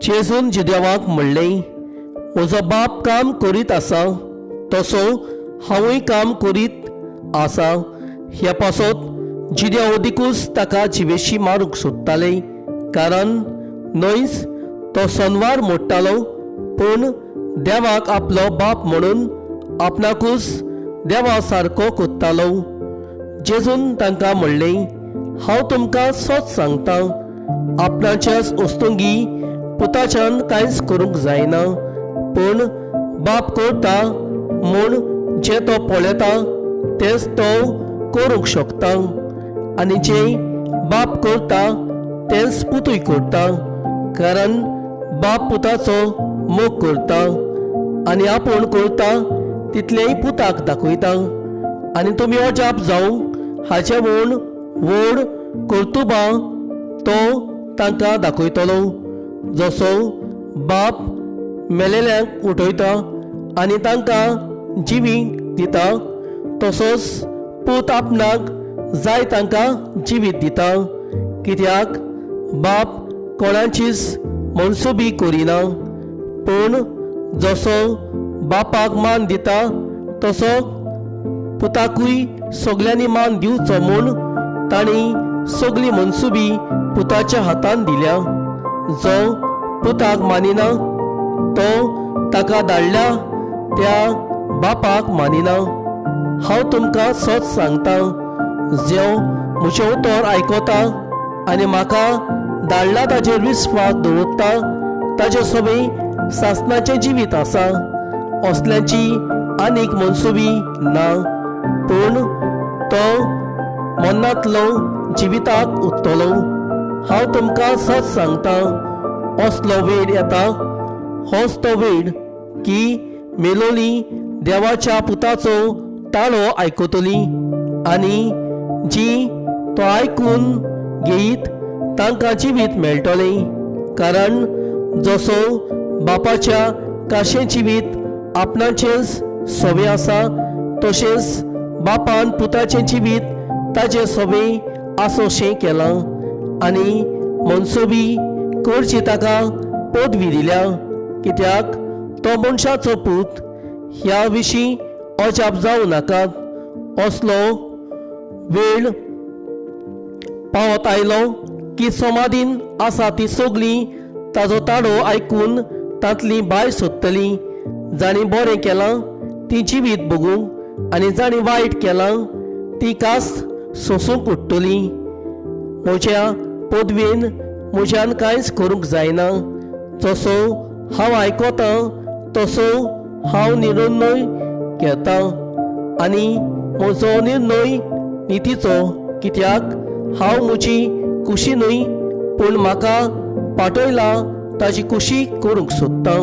जेजून जुदेवांक म्हणलें, म्हजो बाप काम करीत आसा तसो हांवूय काम करीत आसा. ह्या पासत जुदेव अदिकूच ताका जिवेशी मारूंक सोदताले, कारण न्हयच तो सनवार मोडटालो, पूण देवाक आपलो बाप म्हणून आपणाकूच देवा सारको कोत्तालो. जेजून तांकां म्हणलें, हांव तुमकां सत सांगता, आपणाच्याच वस्तुंगी पुताच्यान कांयच करूंक जायना, पूण बाप करता म्हूण जें तो पळयता तेंच तो करूंक शकता, आनी जें बाप करता तेंच पुतूय करता. कारण बाप पुताचो मोग करता आनी आपूण करता तितलेंय पुताक दाखयता, आनी तुमी अजाप जावंक हाचे म्हूण व्हड कर्तुबां तो तांकां दाखयतलो. जसो बाप मेलेल्यांक उठयता आनी तांकां जिवी दिता, तसोच पूत आपणाक जाय तांकां जिवीत दिता. कित्याक बाप कोणाचीच मनसुबी करिना, पूण जसो बापाक मान दिता तसो पुताकूय सगल्यांनी मान दिवचो म्हूण तांणी सगली मनसुबी पुताच्या हातान दिल्या. जो पुताक मानिना तो ताका धाडल्या त्या बापाक मानिना. हांव तुमकां सत सांगता, जो म्हजें उतर आयकता आनी म्हाका धाडला ताजेर विस्वास दवरता ताजे सवय सासणाचें जिवीत आसा. असल्याची आनीक मनसुबी ना, पूण तो मनांतलो जिविताक उरतलो. हांव तुमकां सत सांगता, असलो वेळ येता, होच तो वेळ, की मेलोली देवाच्या पुताचो ताळो आयकतली, आनी जी तो आयकून घेयत तांकां जिवीत मेळटलें. कारण जसो बापाच्या काशें जिवीत आपणाचेंच सवें आसा, तशेंच बापान पुताचें जिवीत ताजें सवें आसोशें केलां, आनी मनसुबी करची ताका पदवी दिल्या. कित्याक तो मनशाचो पूत ह्या विशीं अजाप जावं नाकात. असलो वेळ पावत आयलो की समाधीन आसा ती सगळीं ताजो ताळो आयकून तांतली भायर सोदतली. जांणी बरें केलां ती जिवीत भोगूंक, आनी जांणी वायट केलां ती कास सोंसूंक उठ्ठली. म्हज्या पदवेन म्हज्यान कांयच करूंक जायना. जसो हांव आयकतां तसो हांव निर्णय घेता, आनी म्हजो निर्णय नितीचो, कित्याक हांव म्हजी खुशी न्हय, पूण म्हाका पाठयला ताजी खुशी करूंक सोदतां.